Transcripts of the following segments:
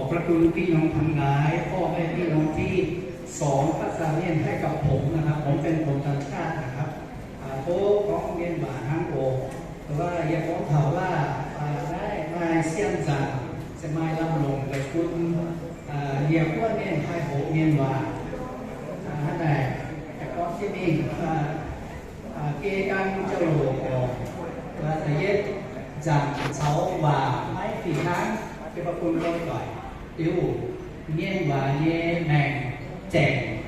ขอบพระคุณพี่น้องทั้งหลาย พ่อแม่พี่น้องที่สอนภาษาเมียนให้กับผมนะครับ ผมเป็นคนต่างชาตินะครับ อ่า โอ้ ร้องเมียนมาทั้งโอ แต่ว่าอยากร้องถามว่า อ่า ได้มาเสียงจัง จะมาลำลงกับคุณ อ่า เรียกว่าเมียนไทยโหเมียนมา อ่า ท่านใด แต่ก็ที่นี่ อ่า Aa, geh gan jauv loc oc. Da'yietv, nzaangc caux waac maiv fih hnangv, bun mbuo doic. Liuz, mienh waac nyei maengc zaengc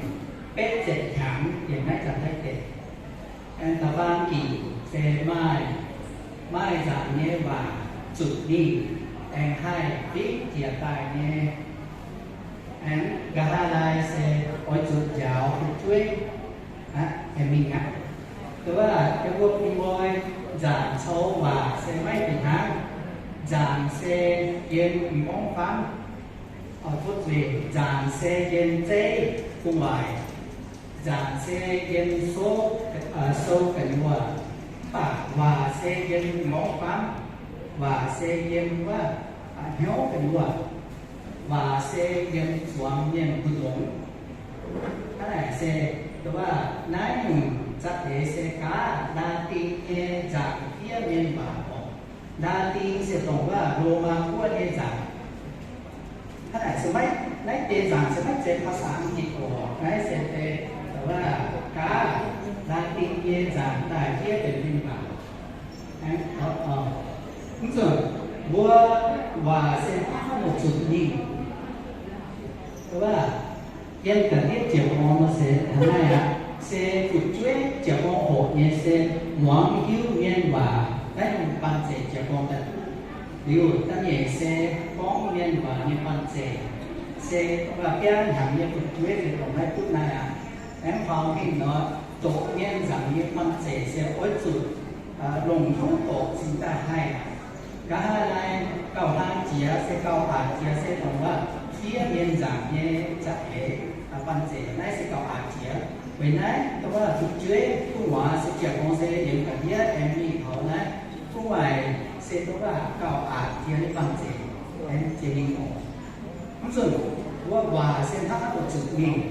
betv ziepc hnyangx yiem naaiv Janx-Taiv deic. Aengx da'faam ginc se maaih, maaih nzaangc nyei waac zuqc mingh, aengx haih fingx jiex daaih nyei. Aengx nqa'haav laai se oix zuqc njaaux fu'jueiv, aengx mingh aqv. Nduov, yie mbuo bun mbuo nzaangc caux waac se maiv fih hnangv. Nzaangc se yiem m'nqorngv famv, fu'jueiv, nzaangc se yiem zeiv gu'nguaaic, nzaangc se yiem sou, sou gu'nyuoz, mv baac waac se yiem m'nqorngv famv, waac se yiem wuov hnyouv gu'nyuoz, waac se yiem zuangx mienh mbu'ndongx. Hnangv naaic se, nduov, naaiv nyungc za'eix se gaav Laa^tin nyei nzaangc fiev mienh waac oc. Laa^tin se dongh wuov Lomaa guoqv nyei nzaangc. Hnangv naaic se maiv, naaiv deix nzaangc se maiv zeiz ภาษาอังกฤษ oc. Naaiv se deix, wuov, gaav Laa^tin nyei nzaangc daaih fiev benx mienh waac. Mv zuqc mbuo waac se hnangv nor zuqc mingh. Wuov, yiem da'yietv ziepc orn nor se hnangv naaiv aqv. Se fu'jueiv ziepc orn hoqc nyei se muangx hiuv mienh waac naaiv nyungc banh zeic ziepc orn daaih duqv. Liuz da'nyeic se gorngv mienh waac nyei banh zeic, se wuov biaa hnyangx nyei fu'jueiv se dongh naaiv duqv naaiv aqv. Aengx faaux mingh nor, doqc mienh nzaangc nyei banh zeic se oix zuqc longc hnyouv doqc cingx daaih haih. Nqa'haav laai gauh hlang jiex se gauh aqc jiex se dongh wuov fiev mienh nzaangc nyei za'eix banh zeic naaiv se gauh aqc jiex. Weic naaiv dongh wuov fu'jueiv gu'nguaaz se ziepc orn se yiem ga'ndiev aengx mingh taux naaiv gu'nguaaic se dongh wuov gauh aqc jiex nyei banh zeic aengx jiex mingh oc. Mv zuqc wuov waac se hnangv oix zuqc mingh.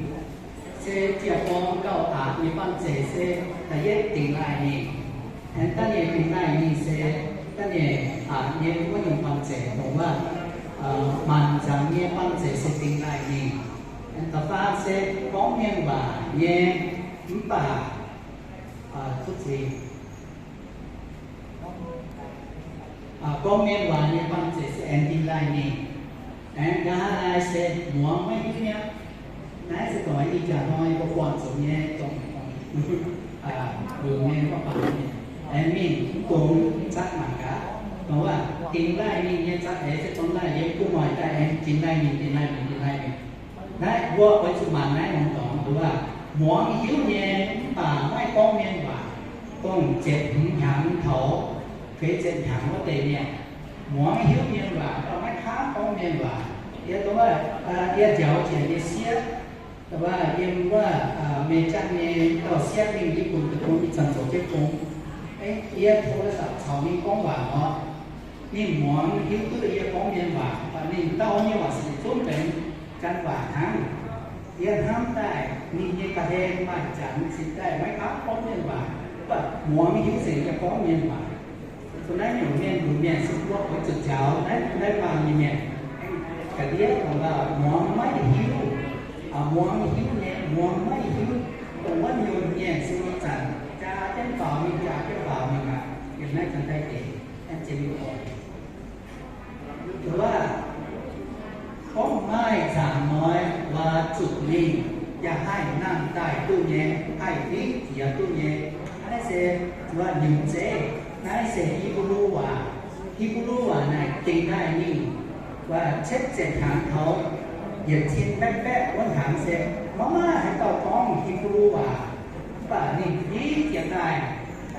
Se ziepc orn gauh aqc nyei banh zeic se da'yietv dingx daaih mingh. Aengx da'nyeic dingx daaih mingh se da'nyeic aqc nyei wuov nyungc banh zeic dongh wuov maanc nzaangc nyei banh zeic se dingx daaih mingh. Aengx da'faam se gorngv mienh waac nyei mv baac duqv zuiz gorngv mienh waac nyei banh zeic se aengx dingx daaih mingh. Aengx nqa'haav laai se muangx maiv hiuv mi'aqv. Naaiv se dongh ih jaax hnoi mbuo buangh zuqc nyei dongh longx nyei mv baac mienh aengx mingh mv dungx zatv mangc gaax. Dongh wuov dingx daaih mingh nyei za'eix se dongh daaih yiem gu'nguaaic daaih aengx dingx daaih mingh, dingx daaih mingh, dingx daaih mingh. Naaiv mbuo oix zuqc mangc naaiv norm dorngx, mbuo muangx hiuv nyei mv baac maiv gorngv mienh waac, dongh ziepc hmz hnyangx taux feix ziepc hnyangx wuov deix mienh, muangx hiuv mienh waac, mv baac maiv kangv gorngv mienh waac. Yie dongh wuov, yie njaaux jiex nyei sieqv, wuov yiem wuov Meiv Jangv nyei dauh sieqv mingh Yietc Bung deic-bung ih zanc zoux jienv gong. Yie โทรศัพท์ caux ninh gorngv waac nor, ninh muangx hiuv duqv yie gorngv mienh waac, mv baac ninh dau nyei waac sic zungv benx Janx waac hnangv. Yie hnamv daaih ninh nyei ga'hlen maaih Janx cingx daaih maiv kangv gorngv mienh waac, mv baac muangx hiuv nzengc yie gorngv mienh waac. Bun naaiv nyungc mienh lunx mienh se mbuo oix zuqc njaaux naaiv, naaiv baamh mienh, ga'ndiev dongh muangx maiv hiuv, muangx hiuv nyei muangx maiv hiuv, dongh wuov nyungc mienh se ih zanc jaa jienv faaux mingh, jaa jienv faaux mingh aqv, yiem naaiv Janx-Taiv deic, aengx jiex mingh oc. Wuov, gorngv maaih zaangc hnoi waac zuqc mingh, yaac haih nangh daaih duqv nyei, haih fingx jiex duqv nyei. Naaiv se wuov nyungc zeiv, naaiv se Hipv^lu waac. Hipv^lu waac naaic dingx daaih mingh, wuov cietv ziepc hnyangx taux yietc cin baeqv baeqv wuov hnyangx se maiv maaih haaix dauh gorngv Hipv^lu waac. Mv baac ninh fingx jiex daaih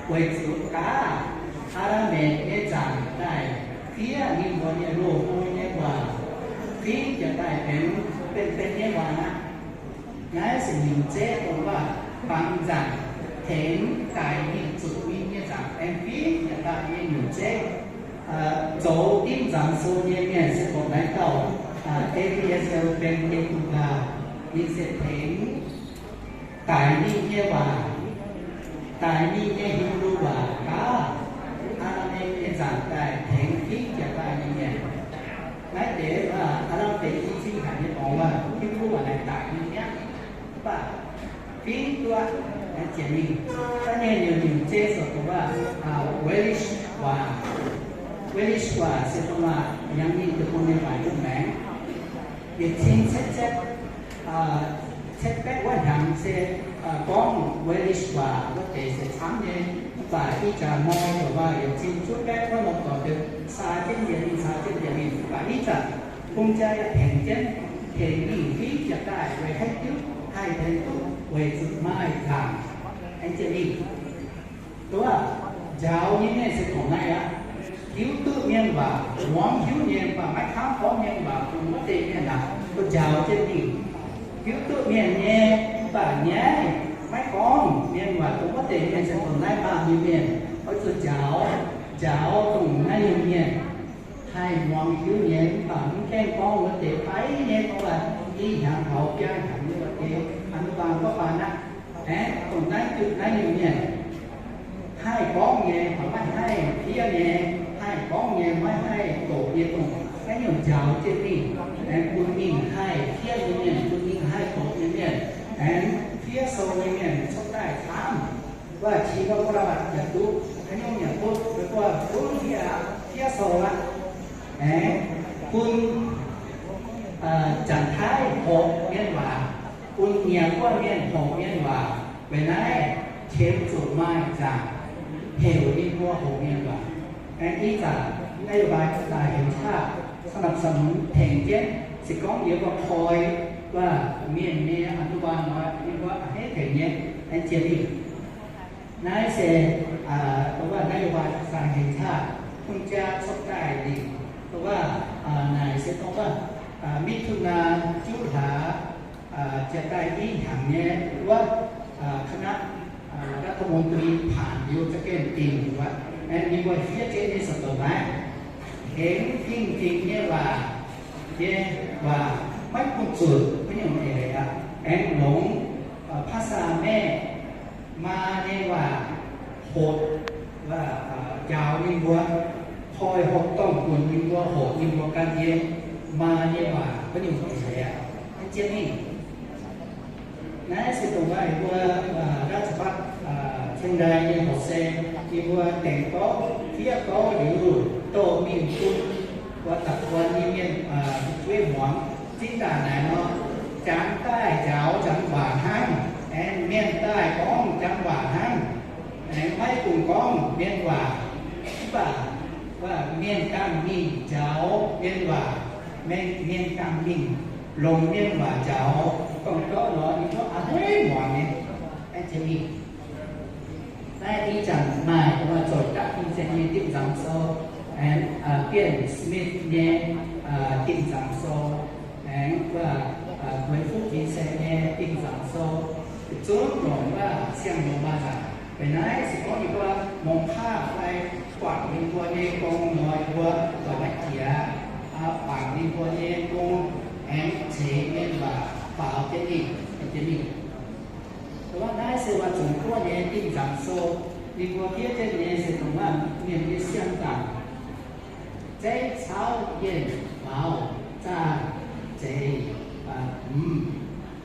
weic zuqc gaav Aa^lam^mekc nyei zaangc daaih fiev ninh mbuo nyei loz-hnoi nyei waac, fingx jiex daaih benx, benx, benx nyei waac aqv. Naaiv se nyungc zeiv dongh waac bangc nzaangc tengx daic mingh zuqc mingh nyei zaangc aengx fingx jiex daaih nyei nyungc zeiv. Zoux dimv nzangc sou nyei mienh se dongh naaiv dauh A B S L benx yietc dungz gaax, ninh se tengx daic mingh nyei waac, daic mingh nyei Hipv^lu waac gaav, aa, nyei zaangc daaih tengx fingx jiex daaih nyei mienh. Naaiv deix aa, aa, deix i cing haic nyei borngz waac, Hipv^lu waac naaic daic mingh mi'aqv. Mv baac fingx duqv, aengx jiex mingh. Da'nyeic nyungc zeiz se dongh waac, Walish waac. Walish waac se dongh waac yangh mingh deic-bung nyei waaic duqv maengx. Yietc cin cietv cietv, cietv baeqv wuov hnyangx se gorngv Walish waac wuov deix se camv nyei. Mv baac ih jaax nor dongh waac yietc cin juov baeqv wuov norm dorngx deix caa jienv njiec mingh, caa jienv njiec mingh. Mv baac ih zanc bung jaa yaac tengx jienv, tengx mingh fingx jiex daaih weic haaix diuc haih tengx duqv, weic zuqc maaih zaangc aengx jiex mingh. Dongh waac njaaux nyei mienh se dongh naaiv aqv. Hiuv duqv mienh waac, muangx hiuv nyei, mv baac maiv kangv gorngv mienh waac bun wuov deix mienh aqv, duqv njaaux jienv mingh. Hiuv duqv mienh nyei, mv baac nyaiv maiv gorngv mienh waac bun wuov deix mienh se dongh naaiv baamh nyei mienh, oix zuqc njaaux, njaaux dongh naaiv nyungc mienh haih muangx hiuv nyei, mv baac mv gaengh gorngv wuov deix fai nyei, gorngv waac i hnyangx taux biaa hnyangx nyei wuov deix, aa, mv baac gorngv baac naaiv, aengx dongh naaiv duqv naaiv nyungc mienh haih gorngv nyei, maiv haih fiev nyei, haih gorngv nyei, maiv haih doqc nyei, dongh naaiv nyungc njaaux jienv mingh, aengx bun mingh haih fiev nyei mienh, bun mingh haih doqc nyei mienh, aengx fiev sou nyei mienh cuotv daaih camv. Wuov qiex wuov, wuov dauh yaac duqv haaix nyungc yaac duqv, mbuo duqv fiev, fiev sou aqv. Aengx bun Janx-Taiv hoqc mienh waac, bun nyiex guoqv mienh hoqc mienh waac. Weic naaiv qiemx zuqc maaih zaangc heuc ninh mbuo hoqc mienh waac. Aengx ih zanc นโยบาย za'gengh heuc qaqv สนับสนุน tengx jienv, se gorngv yie mbuo koi wuov mienh nyei อนุบาล nor, ninh mbuo a'hneiv tengx nyei, aengx jiex mingh. Naaiv se dongh waac นโยบาย za'gengh heuc qaqv bun jaa cuotv daaih lingc. Dongh waac naaic se dongh waac มิถุนา juqv hlaax jiex daaih i hnyangx nyei wuov คณะรัฐมนตรี ผ่าน liuz za'gengh dingc wuov, aengx ninh mbuo fiev jienv nyei se dongh naaiv, tengx fingx-fingx nyei waac, nyei waac maiv bun zuqc, maiv nyungc eix leiz aqv. Aengx longc ภาษาแม่ maa nyei waac hoqc, njaaux ninh mbuo, koi hoqc dorngh gunx ninh mbuo, hoqc ninh mbuo gan yiem maa nyei waac wuov nyungc eix leiz aqv. Naaiv jiex mingh. Naaiv se dongh waac yie mbuo ราชภัฏเชียงราย nyei horqc se, yie mbuo dengh gorngv fiev gorngv liuz, doh mingh bun wuov da'kuonx nyei mienh fu'jueiv muangx. Zinh ndaangc naaic nor, Janx daaih njaaux Janx waac hnangv, aengx Mienh daaih gorngv Janx waac hnangv, aengx maiv dungx gorngv Mienh waac. Mv baac Mienh ganh mingh njaaux Mienh waac, Mienh ganh mingh longc Mienh waac njaaux, dongh gorngv nor ninh gorngv a'hneiv muangx nyei. Aengx jiex mingh. Naaiv ih zanc maaih dongh waac zoux daqv fin-saeng nyei Dimh Nzaangc Sou, aengx Bian Smith nyei Dimh Nzaangc Sou, aengx wuov Gueix Fuqv fin-saeng nyei Dimh Nzaangc Sou, zungv longc wuov Siang-Longc Maaih Nzangc. Weic naaiv se gorngv yie mbuo longc qaqv fai guangc ninh mbuo nyei gong nor, yie mbuo doic maiv jiex, guangc ninh mbuo nyei gong, aengx ceix mienh waac faaux jienv mingh, jienv mingh. Dongh wuov naaiv se waac zunc guoqv nyei Dimh Nzaangc Sou, ninh mbuo fiev jienv nyei se dongh wuov mienh nyei siang-zaangc. Zeiv cauv yienh faaux zaah zeiz, mv,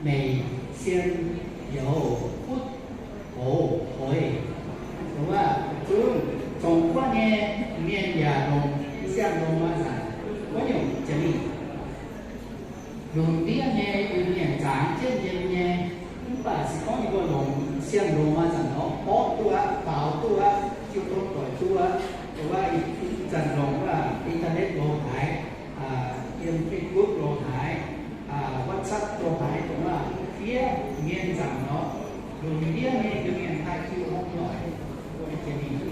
meic sien youz butv houx hoic. Dongh wuov zungv zunc guoqv nyei mienh yaac longc Siang-Longc Maaih Nzangc wuov nyungc jiex mingh. Longc ndiev nyei Iu-Mienh zaangc jienv yiem nyei, mv baac se gorngv yie mbuo longc Siang-Longc Maaih Nzangc nor, orv duqv aqv, faaux duqv aqv, jiu tong doic duqv aqv. Dongh wuov ih zanc longc wuov internet lo haaix, yiem Facebook lo haaix, WhatsApp lo haaix, dongh wuov fiev mienh nzangc nor, longc ndiev nyei Iu-Mienh haih jiu hopv doic jiex mingh.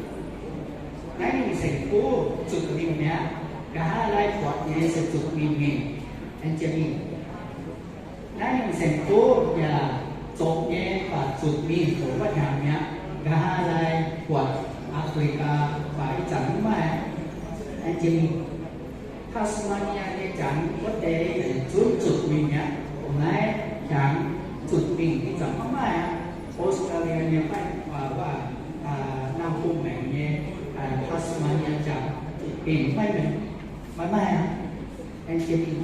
Naaiv nyungc saeng-kuv zuqc liuz mi'aqv, nqa'haav lai buatc nyei se zuqc mingh mingh, aengx jiex mingh. Naaiv nyungc saeng-kuv yaac zoqc nyei baac zuqc mingh zoqc wuov hnyangx mi'aqv, nqa'haav lai buatc Africa baac ih zanc mv maaih, aengx jiex mingh. Tasmania nyei jangx wuov deix zunv zuqc mingh mi'aqv. Naaiv jangx zuqc mingh ih zanc maiv maaih aqv. Australia nyei maiv, Nam Bung Maengc nyei, Tasmania jangx zuqc mingh maiv, maiv maaih aqv. Aengx jiex mingh,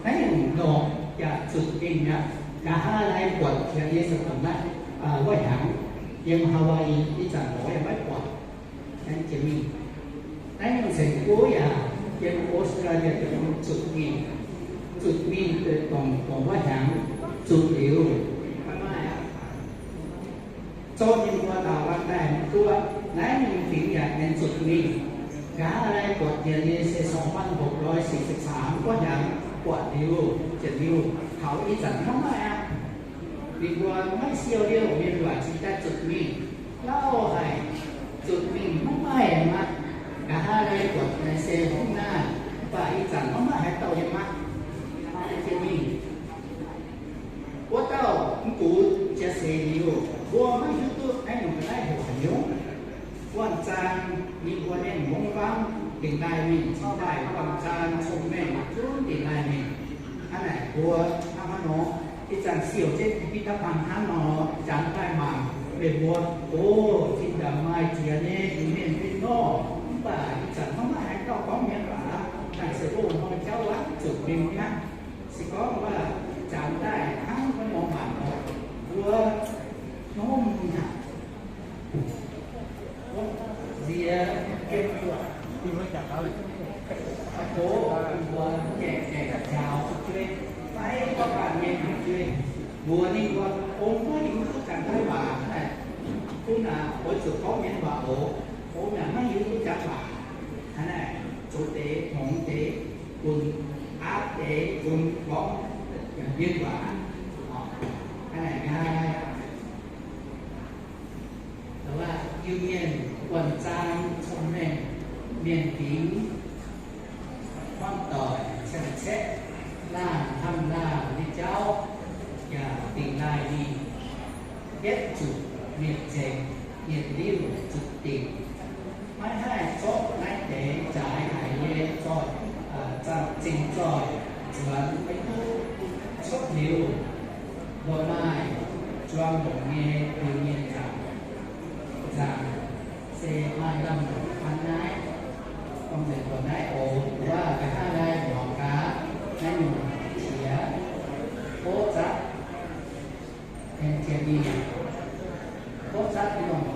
naaiv nyungc lorqc yaac zuqc mingh mi'aqv. Nqa'haav lai buatc jiex yie se dongh naaiv, wuov hnyangx yiem Hawaii ih zanc lorz yaac maiv buatc. Aengx jiex mingh, naaiv nyungc ceix guv yaac yiem Australia yaac zuqc mingh, zuqc mingh dongh, dongh wuov hnyangx zuqc liuz, maiv maaih aqv. Zorqv ninh mbuo daaux ganh daaih duqv naaiv nyungc fingx yaac aengx zuqc mingh. Nqa'haav lai buatc jiex nyei se สองพันหกร้อยสี่สิบสาม wuov hnyangx buatc liuz, zienc liuz, taux ih zanc maiv maaih aqv. Ninh mbuo maiv siou liouh mienh waac cingx daaih zuqc mingh. Lauh haic, zuqc mingh maiv maaih aqv. Nqa'haav lai buatc naaiv se hungh naaiv, mv baac ih zanc maiv maaih haaix dauh yiem aqv. Mingh wuov dauh mv bux jiex seix liuz, mbuo maiv hiuv duqv naaiv nyungc ga'naaiv heuc haaix nyungc. Wuonh zaang ninh mbuo mienh mongv fangv dingc daaih mingh, cingx daaih wuonh zaang cong-mengh zunv dingc daaih mingh. Hnangv naaic mbuo hnangv haaix nor, ih zanc siouc jienv พิพิธภัณฑ์ hnangv nor, jangx daaih mangc, meih mbuo, o, zinh ndaangc maaih jiex nyei Iu-Mienh mienh nor, mv baac ih zanc maiv maaih haaix dauh gorngv mienh waac aqv. Naaic se loz-hnoi jauv aqv, zuqc mingh hnangv. Se gorngv mbuo jangx daaih hnangv maiv nor mangc nor, mbuo hnomv haic. Nziex, o, mbuo gaengh gaengh njaaux zuqc jueiv, fai gorngv mbuo nyei jueiv, mbuox ninh mbuo, o, maiv hiuv duqv jangx daaih waac naaic, gunv aqv, oix zuqc gorngv mienh waac oc. O, yaac maiv hiuv duqv jangx waac. Hnangv naaic, zoux deix hngongx deix bun, aapv deix bun gorngv mienh waac. Hnangv naaic, Iu-Mienh wuonh zaang cong-mengh, mienh fingx, hmuangv doic, cien-ceqv, laanh hnamv laanh nyei jauv yaac dingc daaih mingh, yietv zuqc mienh zengc, yietc liuh zuqc dingc. Maiv haih zorqv naaiv deix jaaix haic nyei zoih, za'gengh zoih zuonx maiv duqv. Cuotv liuz, mbuo maaih juang longc nyei Iu-Mienh nzaangc, nzaangc se maaih lamh hnangv naaiv. Gorngv nzengc mbuo naaiv oc, wuov nqa'haav naaiv mbuoqc gaax naaiv nyungc qiex, bov zatv, aengx jiex mingh, bov zatv nyungc